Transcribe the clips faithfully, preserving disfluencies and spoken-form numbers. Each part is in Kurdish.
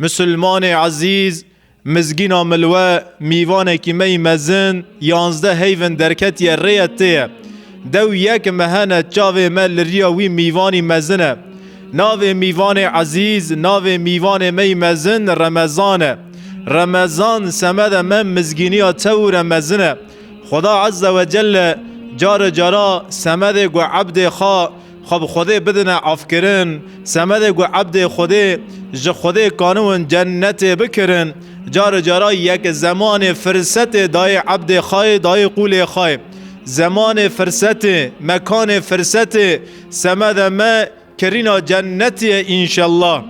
Misilmanê ezîz, mizgîna milwe, mîvanekî me yî mezin, yanzdeh heyvin derketiye rêye tê ye. Dew yek me hene, çavê me li riya wî mîvanî mezin e. Navê mîvanê ezîz, navê mîvanê me yî mezin Remezan e. Remezan semede me mizgîniya tewr e, mezin e. Xweda Azze ve Celle care cara semedê ku ebdê xwe xwe bi Xwedê bidine afkirin, semedê ku ebdê Xwedê ji Xwedê kaniwin cennetê bikirin, care cara yek zemanê firsetê dayê ebdê xayê, dayê qûlê xayê. Zemanê firsetê, mekanê firsetê, semede me kirîna cennetê ye înşellah.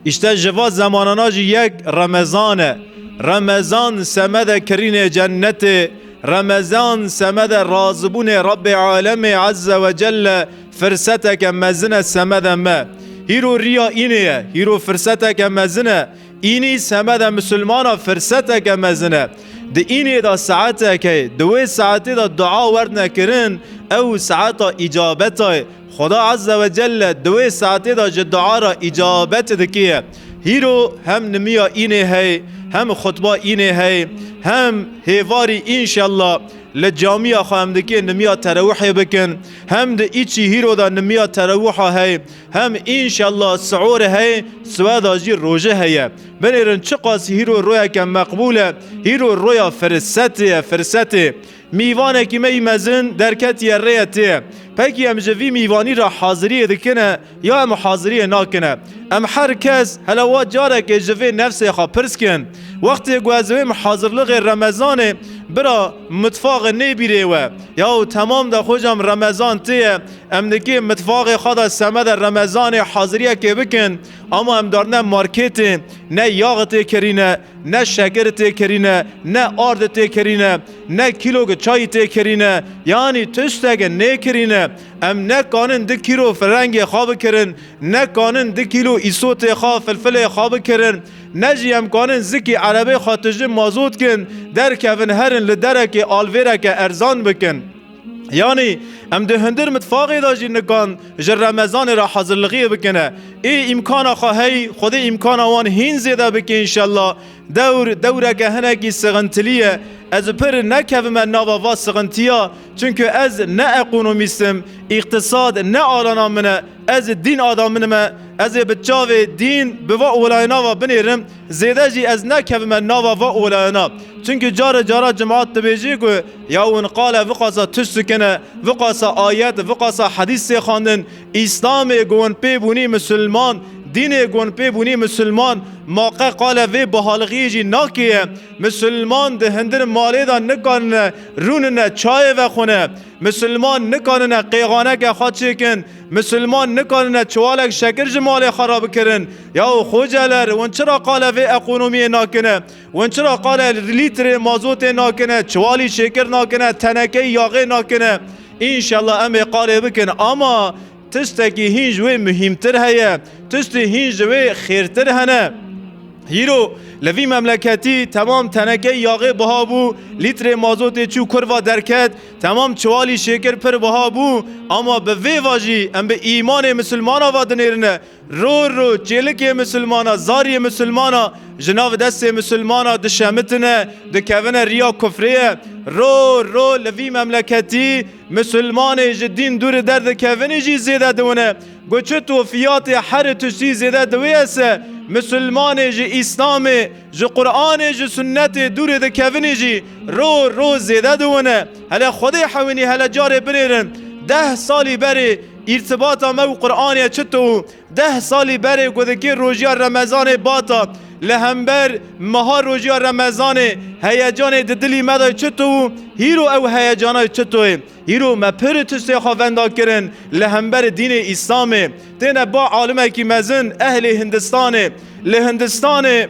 Îşte ji va zemanana jî yek Remezan e. Remezan semede kirînê cennetê, Remezan semede razibûnê Rabbê Alemê Azze ve Celle, firseteke mezin e semede me. Hîro riya înê ye, hîro firseteke mezin e. Înî semede misilmana firseteke mezin e. Di înê de saetek heye, di wê saetê de dua werdine kirin, ew saeta îcabeta ye. Xweda Azze ve Celle di wê saetê de ji dua re îcabet dike ye. Hîro hem nimiya înê hey, hem xutba înê hey, hem hêvarî înşellah li camiya xwe em dikê nimiya terewihê bikin, hem di îçî hîro de nimiya terewiha hey, hem înşellah siûrê hey, siweda jî rojê heye. Binêrin çiqas hîro royeke meqbûl e, hîro roya firsetê ye, firsetê. Mîvanekî me yî mezin derketiye rêye tê. Pekî em ji vî mîvanî re haziriyê dikine ya em haziriyê nakine? Em her kes hele wa carekê ji vê nefsê xwe pirs kin. Wextê ku ez wê hazirlixê Remezanê bira mitfaxê nêbîrê we. Yaw temam de xocam Remezan tê ye. Em dikê mitfaxê xwe de semede Remezanê haziriyekê bikin. Ama em darine marketê, ne yax tê kirîne, ne şekir tê kirîne, ne ard tê kirîne, ne kîlok çayî tê kirîne, yanî tiştek nêkirîne. Em ne kanin du kîlo firengê xwe bikirin, ne kanin du kîlo îsotê xwe, filfilê xwe bikirin, ne jî em kanin zikî erebê xwe tijî mazot kin, derkevin herin li derekê alvêreke erzan bikin. Yanî em di hundir mitfaxê de jî nikan ji Remezanê re hazirlixiyê bikine. Ê îmkana xwe hey, Xwedê îmkana wan hîn zêde bike înşellah. Dewr, dewreke hinekî sixintilî ye. Ez pir nekevime nava va sixintiya, çunku ez ne ekonomîst im, îqtisad ne alana min e, ez dîn adamî me, ez ê bi çavê dîn bi va olayina va binêrim, zêde jî ez nekevime nava va olayina. Çunku care cara cemaat dibêjî ku ya hûn qale viqasa tişt dikine, viqasa ayet, viqasa hedîs tê xwendin, Îslamê ku hûn pê bûnî misilman, dînê ku hûn pê bûnî misilman, ma qe qale vê bihalixiyê jî nakeye. Misilman di hundir malê de nikanine rûnine çayê vexwine. Misilman nikanine qêxaneke xwe çêkin. Misilman nikanine çiwalek şekir ji malê xwe re bikirin. Yaw xoceler, hûn çira qale vê ekonomiyê nakine? Hûn çira qale lîtrê mazotê nakine, çiwalî şêkir nakine, tenekeyî yaxê nakine? Înşellah em ê qalê bikin, ama tiştekî hîn ji wê muhîmtir heye, tiştê hîn ji wê xêrtir hene. Hîro li vî memleketî temam tenekeyî yaxê biha bû, lîtrê mazotê çû kurva derket, temam çiwalî şêkir pir biha bû, ama bi vê va jî em bi îmanê misilmana va dinêrine. Ro ro çêlikê misilmana, zariyê misilmana ji nav destê misilmana dişemitine, dikevine riya kufrê ye. Ro ro li vî memleketî misilmanê ji dîn dûrî derdikevinî jî zêde diwine. Got çito fiyatê herî tiştî zêde diwê ye se, misilmanê ji Îslamê, ji Qur'anê, ji sunnetê dûrî dikevinî jî ro ro zêde diwine. Hele Xwedê hewinî hele carê binêrin. Deh salî berê îrtibata me û Qur'anê çito bû? Deh salî berê ku dikê rojiya Remezanê bata, li hember meha rojiya Remezanê heyecanê di dilî me de çito bû, hîro ew heyecana çito ye? Hîro me pir tiştê xwe venda kirin li hember dînê Îslamê. Têne ba alimekî mezin ehlê Hindistanê. Li Hindistanê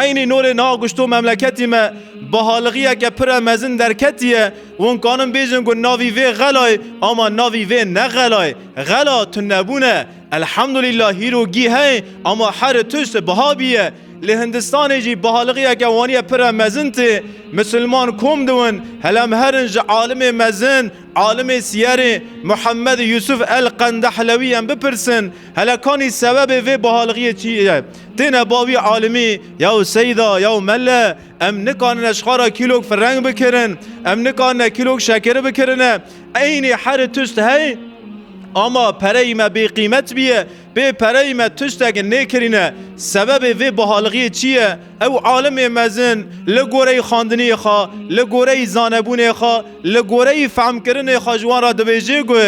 eynî norê niha guşto memleketî me bahalixiyeke pire mezin derketiye. Hûn kanin bêjin ku navî vê xelayê, ama navî vê ne xelayê. Xela tunebûn e. Elhamdulillah, hîro gî heye, ama her tişt biha bîye. Li Hindistanê jî bihalixiyeke waniye pire mezin tê. Misilman kom diwin, hele em herin ji alimê mezin, alimê siyerê Muhammed Yusuf El Qendehlewî em bipirsin, hele kanî sebebê vê bihalixiyê çi ye? Têne ba wî alimî, yaw seyda, yaw mele, em nikanine ji xwe re kîlok fireng bikirin, em nikanine kîlok şekeri bikirine. Eynî her tişt hey, ama pereyî me bêqîmet biye, bê pereyî me tiştek nêkirîne. Sebebê vê bihalixiyê çi ye? Ew alimê mezin li goreyî xandiniyê xwe, li goreyî zanebûnê xwe, li goreyî fehmkirinê xwe ji wan re dibêje ku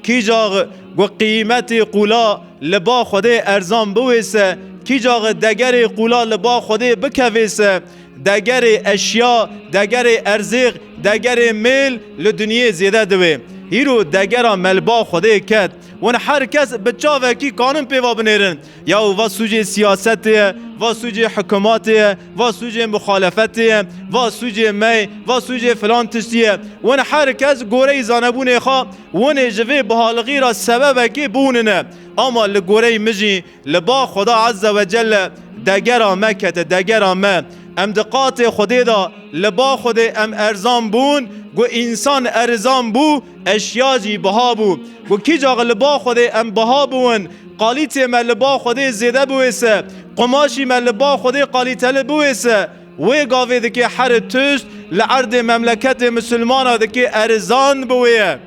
kîcax ku qîmetê qûla li ba Xwedê erzan biwêse, kîcax degerê qûla li ba Xwedê bikevêse, degerê eşya, degerê erzêx, degerê mêl li dinyê zêde diwê. Hîro degera me li ba Xwedê ket. Win her kes bi çavekî kanin pêva binêrin. Ya va sûcê siyasetê ye, va sûcê hikûmatê ye, va sûcê muxalefetê ye, va sûcê me ye, va sûcê filan tiştî ye. Win her kes goreyî zanebûnê xwe, winê ji vê bihalixî re sebebekê bûnine. Ama li goreyî min jî li ba Xweda Azze ve Celle degera me kete, degera me. Em di qatê Xwedê de li ba Xwedê em erzan bûn, ku însan erzan bû, eşya jî biha bû. Ku kîcax li ba Xwedê em biha bûn, qalîtê me li ba Xwedê zêde biwêse, qumaşî me li ba Xwedê qalîteli biwêse, wê gavê dike her tişt li erdê memleketê misilmana dike erzan biwê.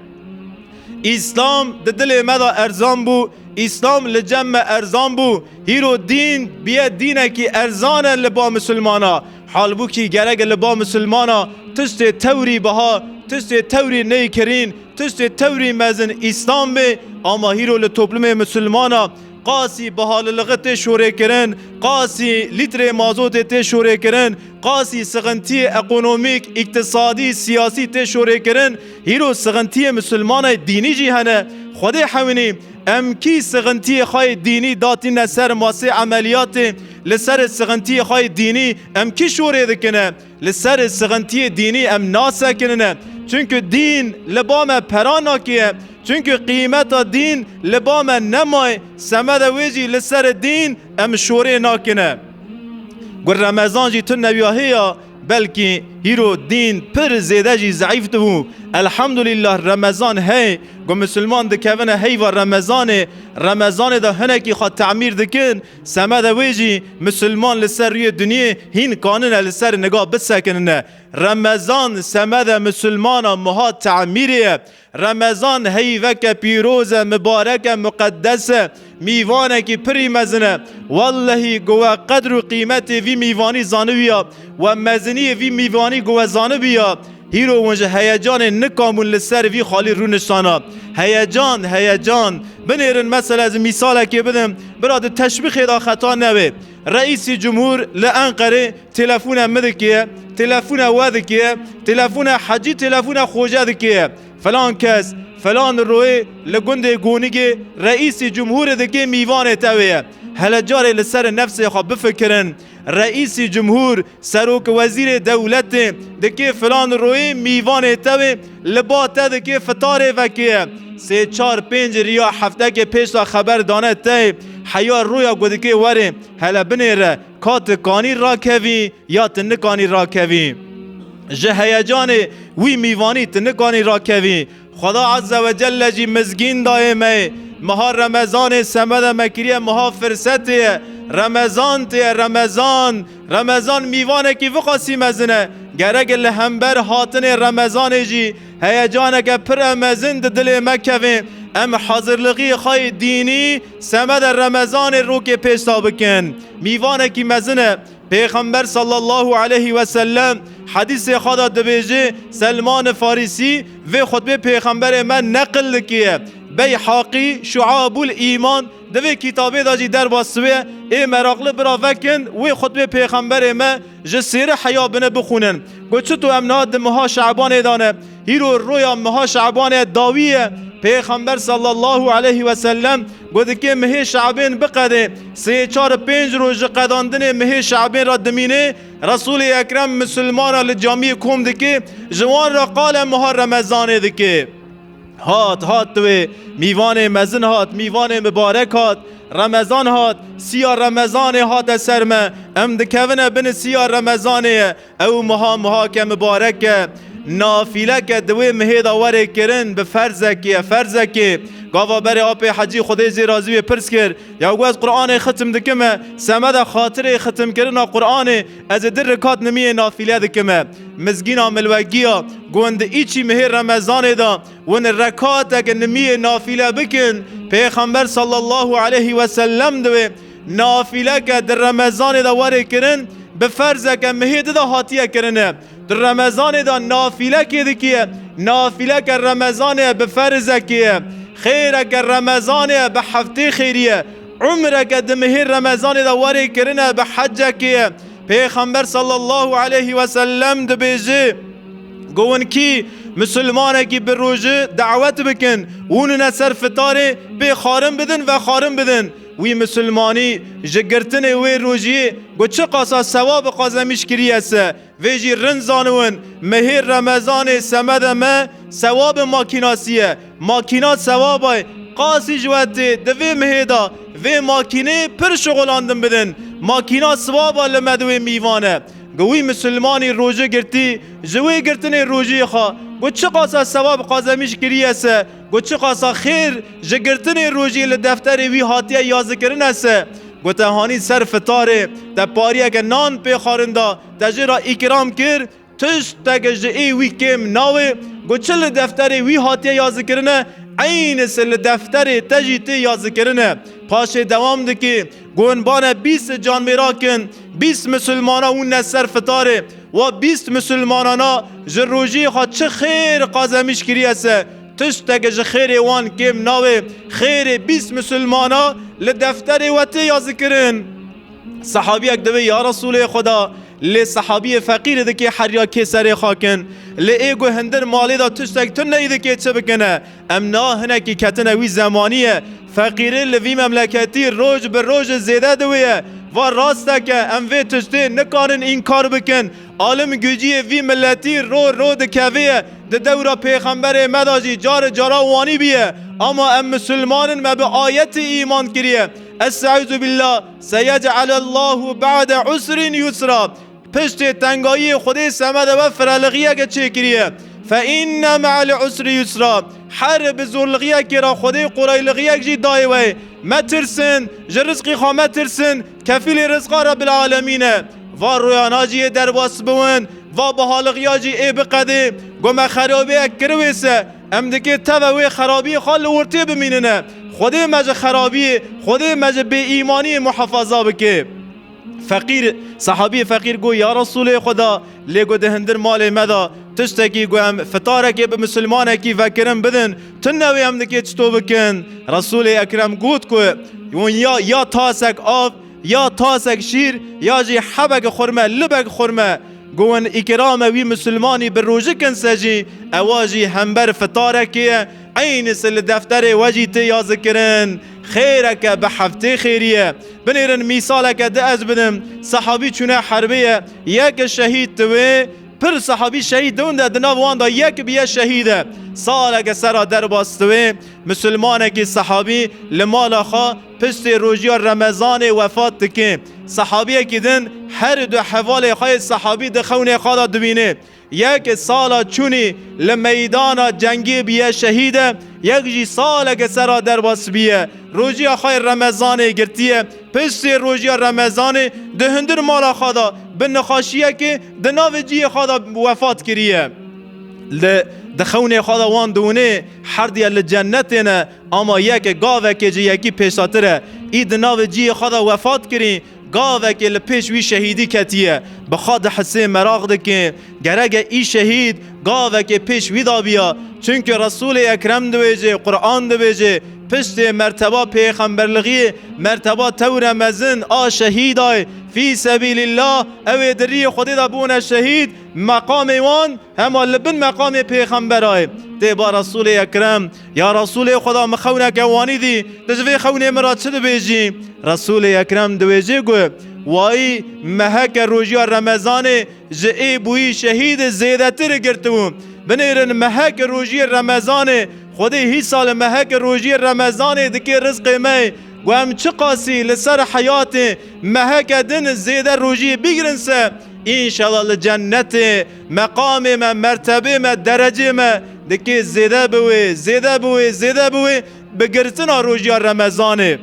Îslam di dilê me de erzan bû, Îslam li cem me erzan bû. Hîro dîn biye dînekî erzan e li ba misilmana. Halbûkî gerek li ba misilmana tiştê tewrî biha, tiştê tewrî neykerîn, tiştê tewrî mezin Îslam bê, ama hîro li toplumê misilmana qasî bihaliliği tê şorêkirin, qasî lîtrê mazotê tê şorêkirin, qasî sixintiyê ekonomîk, îktisadî, siyasî tê şorêkirin. Hîro sixintiyê misilmanê dînî jî hene. Xwedê hewinî, em kî sixintiyê xwe yê dînî datîne ser masê emeliyatê, li ser sixintiyê xwe yê dînî em kî şorê dikine? Li ser sixintiyê dînî em nasekinine. Çunku dîn li ba me pera nakiye. Çunku qîmeta dîn li ba me nemaye. Semede wê jî li ser dîn em şorê nakine. Gur Remezan jî tune wiya hêya, belkî hîro dîn pir zêde jî zeîf dibû. Elhamdulillah, Remezan hey, ku misilman dikevine heyva Remezanê, Remezanê de hinekî xwe temîr dikin, semede wê jî misilman li ser rûyê dinyê hîn kanine li ser niga bisekinine. Remezan semede misilmana miha temîrê ye. Remezan heyveke pîroz e, mibarek e, muqeddes e, mîvanekî pirî mezin e. Wellehî ku we qedr û qîmetê vî mîvanî zanibiya, we meziniyê vî mîvanî ku we zanibiya, hîro win ji heyecanê nikabûn li ser vî xalî rûniştana. Heyecan, heyecan. Binêrin mesela ez mîsalekê bidim, bira di teşbîxê de xeta nebe. Reîsî Cumhur li Enqerê telefûne min dike, telefûne we dike, telefûne Hecî, telefûne Xoce dike. Filan kes, filan royê li gundê Gonigê reîsî cumhûrê dikê mîvanê te wê ye. Hele carê li ser nefsê xwe bifikirin. Reîsî cumhûr, serok wezîrê dewletê dikê filan royê mîvanê te wê, li ba te dikê fitarê vekê ye. Sê çar pênc riya heftekê pêş de xeber dane te, heya roya ku dikê werê, hele binêre, ka tu kanî rakevî, ya tu nikanî rakevî. Ji heyecanê wî mîvanî tu nikanî rakevî. Xweda Azze ve Celle jî mizgîn dayê me. Meha Remezanê semede me kiriye meha firsetê ye. Remezan tê ye, Remezan. Remezan mîvanekî viqasî mezin e. Gerek li hember hatinê Remezanê jî heyecaneke pir e mezin di dilê me keve. Em hazirlixî xwe yê dînî semede Remezanê rokê pêş de bikin. Mîvanekî mezin e. Pêxember sallallahu aleyhi ve sellem hedîsê xwe de dibêje, Selman Farîsî vê xutbê Pêxemberê me neqil dikiye. Beyhaqî Şuabul Îman di vê kitabê de jî derbas dibe. Ê meraqli bira vekin wê xutbê Pêxemberê me ji sêri heya bine bixwînin. Got, çito em niha di meha Şebanê de ne? Hîro roya meha Şebanê dawî ye. Pêxember sallallahu aleyhi ve sellem got, dikê mihê Şebên biqedê. Sê çar pênc roj ji qedandinê mihê Şebên re dimînê. Resûlê Ekrem misilmana li camiyê kom dikê. Ji wan re qale meha Remezanê dikê. Hat, hat divê. Mîvanê mezin hat, mîvanê mibarek hat. Remezan hat, siya Remezanê hate ser me. Em dikevine bin siya Remezanê ye. Ew miha, mihake mibarek e. Nafîleke di wê mihê de were kirin, bi ferzekê ye, ferzekê. Gava berê apê Hecî, Xwedê jê razî wê, pirs kir, ya ku ez Qur'anê xitim dikime, semeda xatirê xitimkirina Qur'anê, ez ê di rikat nimiyê nafîle dikime. Mizgîna milwegiya, gon di îçî mihê Remezanê de, win rekateke nimiyê nafîle bikin, Pêxember sallallahu aleyhi ve sellem divê nafîleke di Remezanê de were kirin, bi ferzeke mihê di de hatiye kirine. Tu Remezanê de nafîlekê dikiye, nafîleke Remezanê bi ferzekê ye. Xêreke Remezanê bi heftê xêrî ye. Umreke di mihê Remezanê de were kirine bi hecekê ye. Pêxember sallallahu aleyhi ve sellem dibêje, Go win kî misilmanekî bi rojî dawet bikin, hûnine ser fitarê, pê xwarin bidin, vexwarin bidin. Wî misilmanî ji girtinê wê rojiyê go çiqasa sewab qazemîş kiriye se. Vê jî rind zaniwin, mihê Remezanê semede me sewabê makînasî ye. Makîna sewabay qasî ji we tê, di vê mihê de vê makînê pir şixulandin bidin. Makîna sewaba li me di wê mîvan e. Go wî misilmanî rojê girtî, ji wê girtinê rojiyê xwe, go çiqasa sewab qazemîş kiriye se, go çiqasa xêr ji girtinê rojiyê li defterê wî hatiye yazikirine se. Go te hanî ser fitarê, te pariyeke nan pê xwarin da, te jê ra îkram kir, tiştek ji ê wî kêm nawê, go çi li defterê wî hatiye yazikirine, eynî si li defterê te jî tê yazikirine. Paşê dewam dikî, go hûn bane bîst canmêra kin, bîst misilmana hûn ne ser fitarê, wa bîst misilmanana ji rojiyê xwe çi xêr qazemîş kiriye se, tiştek ji xêrê wan kêm nawê, xêrê bîst misilmana li defterê we tê yazikirin. Sehabiyek divê, ya Resûlê Xweda, lê sehabiyê feqîrê dikê heriya kê serê xwe kin. Lê ê ku hindir malê de tiştek tune yî dikê çi bikine? Em na hinekî ketine wî zemanî ye. Feqîrê li vî memleketî roj bi roj zêde diwê ye. Va rastek e, em vê tiştê nikarin înkar bikin. Alim guciyê vî miletî ro ro dikevê ye. Di dewra Pêxemberê me de jî car cara wanî bîye. Ama em misilman in, me bi ayetê îman kiriye. Estaizu billah, seyec'alallahu ba'de usrin yusra. Piştê tengayiyê Xwedê semede we firelixiyeke çêkiriye. Fe inne me'al usri yusra. Her bi zorlixiyekê re Xwedê qolayliğiyek jî dayê we. Metirsin, ji rizqî xwe metirsin, kefîlê rizqa Rebbil Alemîn e. Va royana jî ê derbas biwin, va bihalixiya jî ê biqedê. Go me xerabiyek kiriwê se, em dikê teve wê xerabiyê xwe li ortê bimînine. Xwedê me ji xerabiyê, Xwedê me ji bêîmaniyê muhefaza bike. Feqîr, sehabiyê feqîr got, ya Resûlê Xweda, lê got di hindir malê me de tiştekî, got em fitarekê bi misilmanekî vekirin bidin, tune wê em dikê çito bikin? Resûlê Ekrem got ku hûn ya, ya tasek av, ya tasek şîr, ya jî hebek xurme, libek xurme. Got hûn îkrame wî misilmanî bi rojî kin se jî, ewa jî hember fitarekê ye, eynî si li defterê we jî tê yazikirin. Xêreke bi heftê xêrî ye. Binêrin mîsaleke di ez bidim. Sehabî çûne herbê ye. Yek şehîd diwê, pir sehabî şehîd diwin de di nav wan de yek biye şehîd e. Saleke sera derbas diwê. Misilmanekî sehabî li mala xwe piştê rojiya Remezanê wefat dike. Sehabiyekî din her du hevalê xwe yê sehabî di xewnê xwe de dibîne. Yek sala çûnî li meydana cengê biye şehîd e, yek jî saleke sera derbas biye. Rojiya xwe yê Remezanê girtiye. Piştê rojiya Remezanê di hundir mala xwe de bi nexweşiyekê di navê cihê xwe de wefat kiriye. Li, di xewnê xwe de wan diwinê, herdiye li cennetê ne, ama yeke gavekê ji yekî pêşatir e. Î di navê cihê xwe de wefat kirî, gavekê li pêş wî şehîdî ketiye. Bi xwe dihisê, meraq dike, gereke î şehîd gavekê pêş wî dabiya. Çunke Resûlê Ekrem dibêje, Quran dibêje, piştê merteba pêxemberlixiyê, merteba tewre mezin a şehîdayê fî sebîlillah, ew ê di riyê Xwedê de bûne şehîd, meqamê wan hema li bin meqamê pêxemberayê. Tê ba Resûlê Ekrem, ya Resûlê Xweda, min xewneke wanî dî, tu ji vê xewnê min re çi dibêjî? Resûlê Ekrem dibêje ku, wayî meheke rojiya Remezanê ji ê bûyî şehîdê zêdetir girtibû. Binêrin meheke rojiyê Remezanê Xwedê hîsa li meheke rojiyê Remezanê dike rizqê me, ku em çiqasî li ser heyatê meheke din zêde rojiyê bigrin se, înşallah li cennetê meqamê me, mertebê me, derecê me dike zêde biwê, zêde biwê, zêde biwê bi girtina rojiya Remezanê.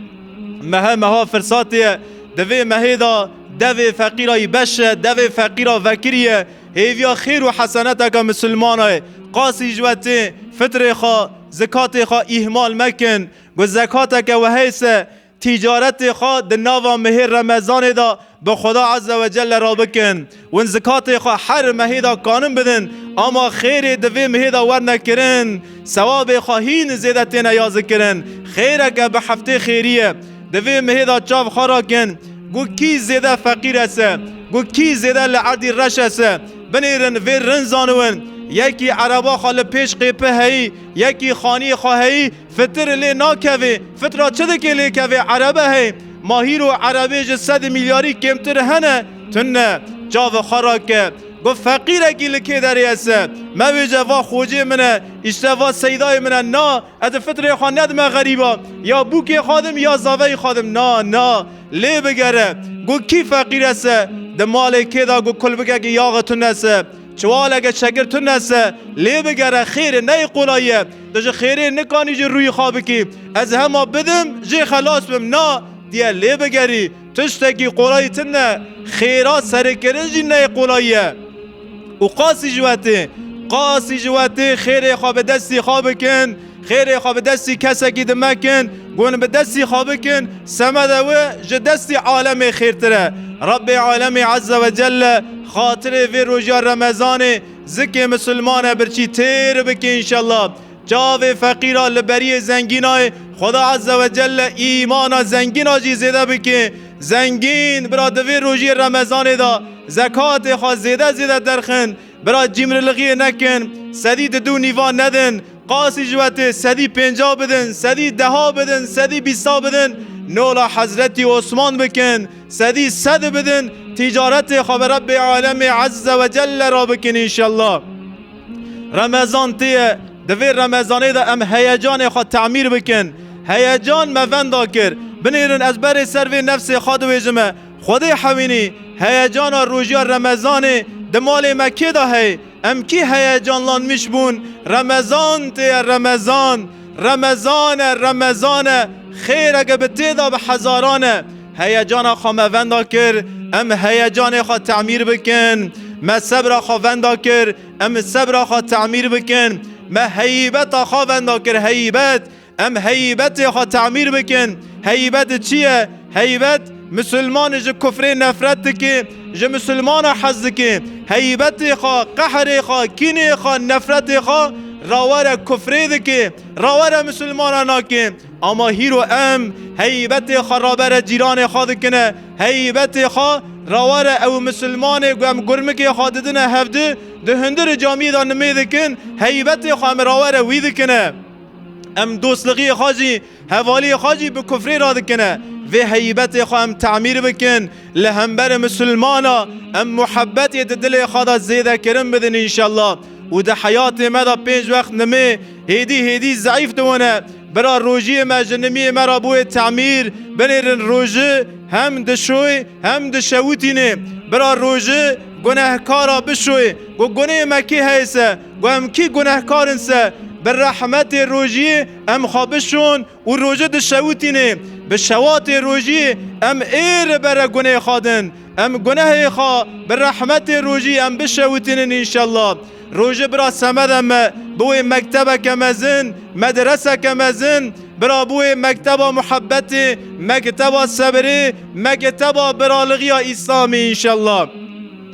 Mehe meha firsatê ye. Di vê mehê de devê feqîra yî beş e, devê feqîra vekirî ye. Hêviya xêr û heseneteke misilmana ye. Qasî ji we tê fitrê xwe, zikatê xwe îhmal mekin. Ku zekateke we heyse, tîcaretê xwe di nava mehê Remezanê de bi Xweda Azze ve Celle re bikin. Win zikatê xwe her mehê de kanin bidin, ama xêrê di vê mehê de werne kirin, sewabê xwe hîn zêde têne yazikirin. Xêreke bi heftê xêrî ye. Di vê mehê de çav xwe rakin, ku kî zêde feqîr ese, ku kî zêde li erdî reş ese. Binêrin vê rind zaniwin, yekî ereba xwe li pêş qêpi heyî, yekî xaniyê xwe heyî, fitir lê nakevê. Fitra çi dike lê kevê? Erebe hey. Ma hîro erebê ji sed milyarî kêmtir hene? Tune. Çavê xwe rake. Got, feqîrekî li kê derê ese? Mevêje va xocê min e, îşte va seydayê min e. Na, ez ê fitrê xwe nedime xerîba. Ya bûkê xwe dim, ya zaveyê xwe dim. Na, na. Lê bigere. Got, kî feqîr ese? Di malê kê de got, kulbikekî yaxê tune se, çiwaleke şekir tune se, lê bigere, xêrê neyê qolayî ye. Tu ji xêrê nikanî jî rûyî xwe bikî. Ez hema bidim, jê xelas bim. Na, diye lê bigerî. Tiştekî qolayî tune, xêra serê kirin jî neyê qolayî ye. Û qasî ji we tê, qasî ji we tê xêrê xwe bi destî xwe bikin, xêrê xwe bi destî kesekî di mekin, gon bi destî xwe bikin, semede wê ji destî alemê xêrtir e. Rabbê alemê Azze ve Celle xatirê vê rojiya Remezanê zikê misilmane birçî têr bike înşallah. Çavê feqîra li beriyê zengîna ye, Xweda Azze ve Celle îmana zengîna jî zêde bike. Zengîn, bira, di vê rojiyê Remezanê de zekatê xwe zêde zêde derxin. Bira, cîmrilixiyê nekin, sedî di dû nîvan nedin. Qasî ji we tê sedî pênca bidin, sedî deha bidin, sedî bîsta bidin. Nola Hezretî Osman bikin, sedî sed bidin. Tîcaretê xwe bi Rebbê Alemê Azze ve Celle re bikin înşallah. Remezan tê ye, di vê Remezanê de em heyecanê xwe temîr bikin. Heyecan me venda kir. Binêrin, ez berê ser vê nefsê xwe dibêjime. Xwedê hewînî, heyecana rojiya Remezanê di malê me kê de heye? Em kî heyecanlanmiş bûn? Remezan tê ye, Remezan. Remezan e, Remezan e. Xêreke bi tê de bi hezaran e. Heyecana xwe me venda kir, em heyecanê xwe temîr bikin. Me sebra xwe venda kir, em sebra xwe temîr bikin. Me heybeta xwe venda kir, heybet. Em heybetê xwe temîr bikin. Heybet çi ye? Heybet, misilman ji kufrê nefret dike, ji misilmana hez dike. Heybetê xwe, qehrê xwe, kînê xwe, nefretê xwe rawere kufrê dike, rawere misilmana nake. Ama hîro em heybetê xwe rabere cîranê xwe dikine, heybetê xwe rawere ew misilmanê ku em gurmikê xwe didine hevdi, di hundirê camiyê de nimê dikin, heybetê xwe em rawere wî dikine. Em dostlixiyê xwe jî, hevaliyê xwe jî bi kufrê re dikine. Vê heybetê xwe em temîr bikin. Li hemberê misilmana em muhebbetê di dilê xwe de zêdekirin bidin înşallah. Û di heyatê me de pênc wext nimê hêdî hêdî zeîf dibûne. Bira, rojiyê me ji nimiyê me re bûye temîr. Binêrin, roji hem dişoy hem dişewitînê. Bira, roji gunehkara bişoy. Ku gunê me kê heye se, ku em kî gunehkar in se, bi rehmetê rojiyê em xwe bişon û roji dişewitînê. Bi şewatê rojiyê em ê li bere gunê xwe din. Em gunehê xwe bi rehmetê rojî em bişewitînin înşallah. Rojî bira semede me, bûyê mektebeke mezin, medreseke mezin, bira bûyê mekteba muhebbetê, mekteba sebrê, mekteba biralixiya Îslamê înşallah.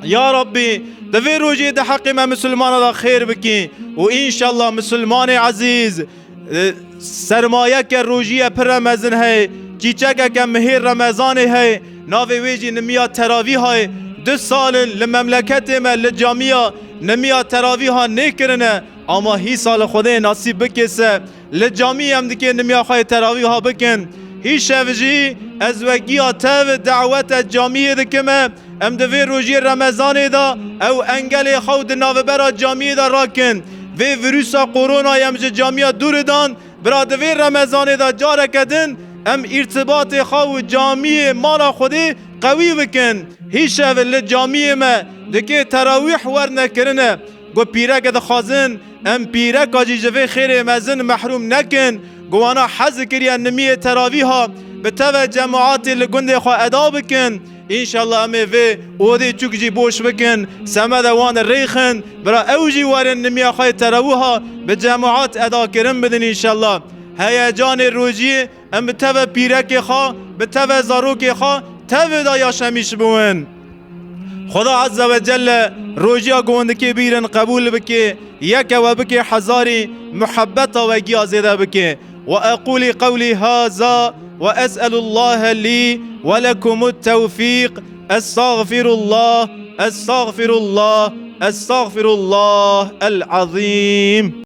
Ya Rabbî, di vê rojê di heqê me misilmana de xêr bikî û înşallah misilmanê ezîz, e, sermayeke rojîye pir e mezin heye, çîçekeke mihê Remezanê heye, navê wê jî nimiya teravîha ye. Du sal in li memleketê me li camiya nimiya teravîha nêkirine, ama hîsa li Xwedê nasîb bike se, li camî em dikê nimiya xwe yê teravîha bikin. Hîşev jî ez we giya tev dawete camiyê dikime. Em di vê rojiyê Remezanê de ew engelê xwe û di navbera camiyê de rakin. Vê vîrusa koronayê em ji camiya dûr dan, bira di vê Remezanê de careke din em îrtibatê xwe û camiyê mala Xwedê qewî bikin. Hîşev li camiyê me dikê terawîh werne kirine. Ku pîreke dixwazin em pîreka jî ji vê xêrê mezin mehrûm nekin. Ku wana hez kiriye nimiyê teravîha bi teve cemaatê li gundê xwe eda bikin. Înşallah em ê vê odê çûk jî boş bikin, semede wan rêxin, bira ew jî werin nimiya xwe yê terawîha bi cemaat eda kirin bidin înşallah. Heyecanê rojiyê em bi teve pîrekê xwe, bi teve zarokê xwe, tevê de yaşemîş biwin. Xweda Azze ve Celle rojiya ku hûn dikê bîrin qebûl bike, yeke we bike hezarî, muhebbeta we giya zêde bike. وأقول قولي هذا وأسأل الله لي ولكم التوفيق. أستغفر الله، أستغفر الله، أستغفر الله العظيم.